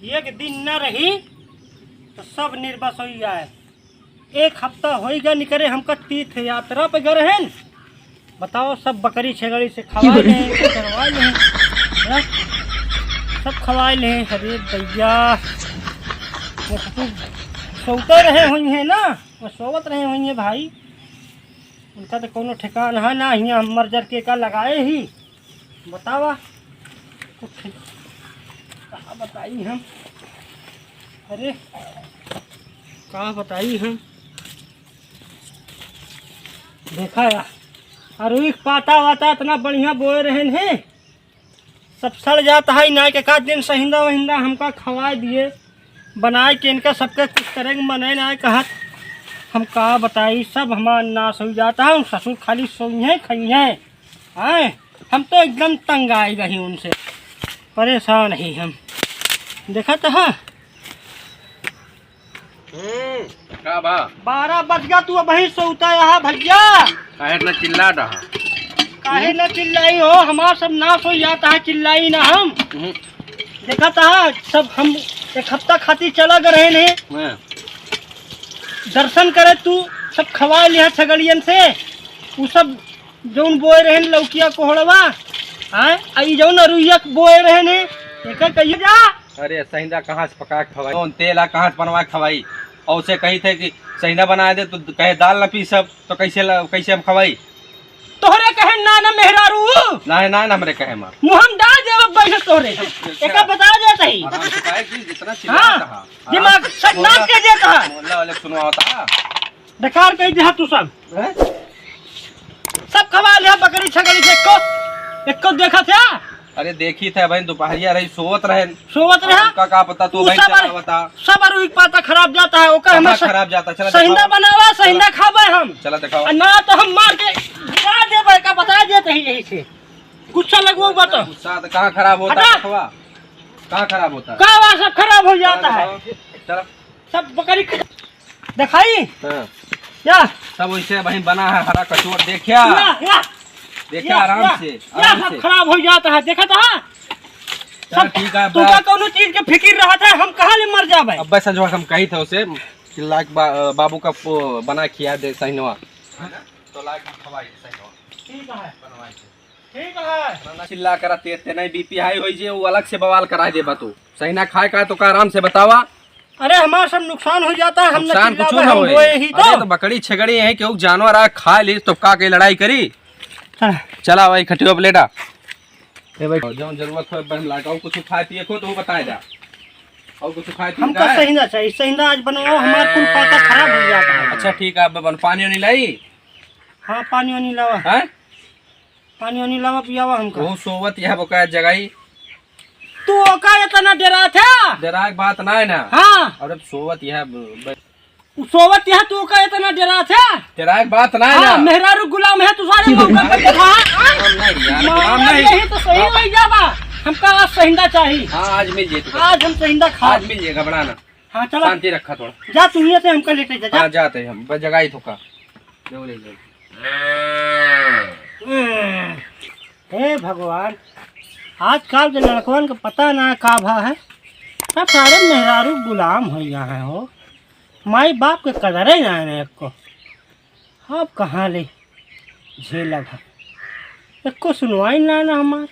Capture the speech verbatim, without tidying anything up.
एक दिन न रही तो सब निर्बस होइ जाए। एक हफ्ता होइ गा निकरे हमका तीर्थ यात्रा पे गए रहेन। बताओ, सब बकरी छगड़ी से खवाए ले, चरवाए ले, हाँ? सब खवाए ले। अरे भैया, वो तो सोते रहे होइहैं ना, वो सोवत रहे होइहैं भाई। उनका तो कौनो ठिकान है ना, हियाँ हम मर जर के का लगाए ही। बतावा, कुछ का बताई हम? अरे, का बताई हम? देखा यार, अरुई के पाता वाता इतना बढ़िया बोए रहेन है, सब सड़ जाता है। ना के का दिन सहिंदा वहिंदा हमका खवाए दिए, बनाए के इनका सबके कुछ करे के मने ना कहत। हम का बताई, सब हमार नाश हो जाता है। ससुर खाली सोइहैं, खइहैं। आए, हम तो एकदम तंग आए रही उनसे, परेशान ही हम। देखा तो हाँ। हम्म, का बा? बारह बज गा, तू अबहीं सोता यहाँ भैया। काहे इतना चिल्ला रहा? काहे ना चिल्लाई हो, हमार सब नाश हो जाता है, चिल्लाई ना हम। हम्म। देखा था सब, हम एक हफ्ता खातिर चला गए रहे नहीं। हाँ। दर्शन करे तू, सब खवा लिया छगड़ियन से, उ सब जौन बोए रहेन लौकिया कोहड़वा, हाँ, आ ई जौन अरुइया बोए रहेन, एकर कहिए जा। अरे सहिंदा कहाँ से पका के खवाई? कौन तेल आ कहाँ से बनवा के खवाई? और उसे कही थे कि सहिंदा बना दे तो कहे दाल न पीसब, तो कैसे ल-, कैसे हम खवाई? तोहरे कहे ना ना मेहरारू। ना है, ना है, ना हमरे कहे माँ। मुँह हम डाल देब बैठे तोहरे। अच्छा। एका बता देत ही। आराम से काहे कि जितना चिल्ला हाँ, रहा। दिमाग आराम से सब नाश कर देत हा। मोहल्ला वाले सुनवावता। बेकार कह दिया तू सब। हैं? सब खवा लिया बकरी छगड़ी के, एको, एको देखा था? अरे देखी थे भाई, दोपहरिया रही, सोवत रहे। सोवत रहा? हमका का पता तू तू भाई सब चला अर-, बता। सब अरुई के पाता खराब जाता है, ओकर कहाँ हमें स-, खराब जाता? चला सहिंदा दिखाओ। बनावा, सहिंदा चला। खाबे हम। चला दिखाओ। आ ना तो हम मार के गिरा देबे, का बता देत ही यही से। गुस्सा लगवाओ बता। गुस्सा तो कहाँ खराब होता है हटा। बतवा? कहाँ खराब होता है? का बा, सब खराब हो जाता है। चला दिखाओ। चला। सब बकरी ख-, दिखाई? हाँ। या? सब वैसे वहीं बना है, हरा कचुआ, देखिया? या, या। देखिया, या, आराम या, से, या, आराम सब से। खराब हो जाता है, देखा था? चल, सब ठीक है, तुमका बस। कौनो चीज के फिकिर रहत है, हम कहाँ ले मर जाबे? अब बस संजवा हम कही थे उसे, कि लाग बा-, बाबू का पो-, बना खिया दे सहिनवा। तो लाग खवाई सहिनवा। ठीक है। बनवाई से। ठीक है। ना, ना चिल्ला करा, ते, ते नहीं बीपी हाई होई जे, वो अलग से बवाल करा देबा तू। सहिना खाए का तो का आराम से बतावा। अरे हमार सब नुकसान हो जाता है, हम न नुकसान कुछ चिल्लावे, ना हम होए। बोए ही तो। अरे तो बकरी छगड़ी है, केहू जानवर आ खा ली तो का के लड़ाई करी? हाँ। चला भाई खटियो प्लेटा। ए भाई, जौन जरूरत हो बन लाटा, और कुछ खाए पिए को तो बताए जा। और कुछ खाए पिए हमका का है? सहिंदा चाहिए, सहिंदा आज बनवाओ, हमार कुल पाता खराब हो जाता है। अच्छा ठीक है, अब बन पानी वानी लाई? हाँ पानी वानी लावा। हैं? पानी वानी लावा, पियावा हमका। वो सोवत यह बका जगाई। तू ओका इतना डरात है? डराए के बात ना है ना। हाँ। और अब सोवत यह ब-, ब-, उ सोवत यह तू ओका इतना डरात है? डराए के बात ना है हाँ, ना। मेहरारू गुलाम है तू सारे मौका पे देखा। गुलाम नहीं यार, मामा गुलाम नहीं। यही तो सही रह जाबा। हमका आज सहिंदा चाहिए। हाँ, आज मिल जाए तू। आज हम सहिंदा खा। आज मिल जाए, घबराना। हाँ, चला। शांति रखा थोड़ा। जा, तू यहाँ से हमका लेटे जा, जा। हाँ, जाते हैं हम, बस जगाई थोका। ले, ले, ले। हे भगवान, आजकल के लड़कवन के पता ना का भा है, सब सारे मेहरारू गुलाम हो गया है हो, माई बाप के कदरे ना है एको। अब कहाँ ले झेलब है, एको सुनवाई ना ना हमार।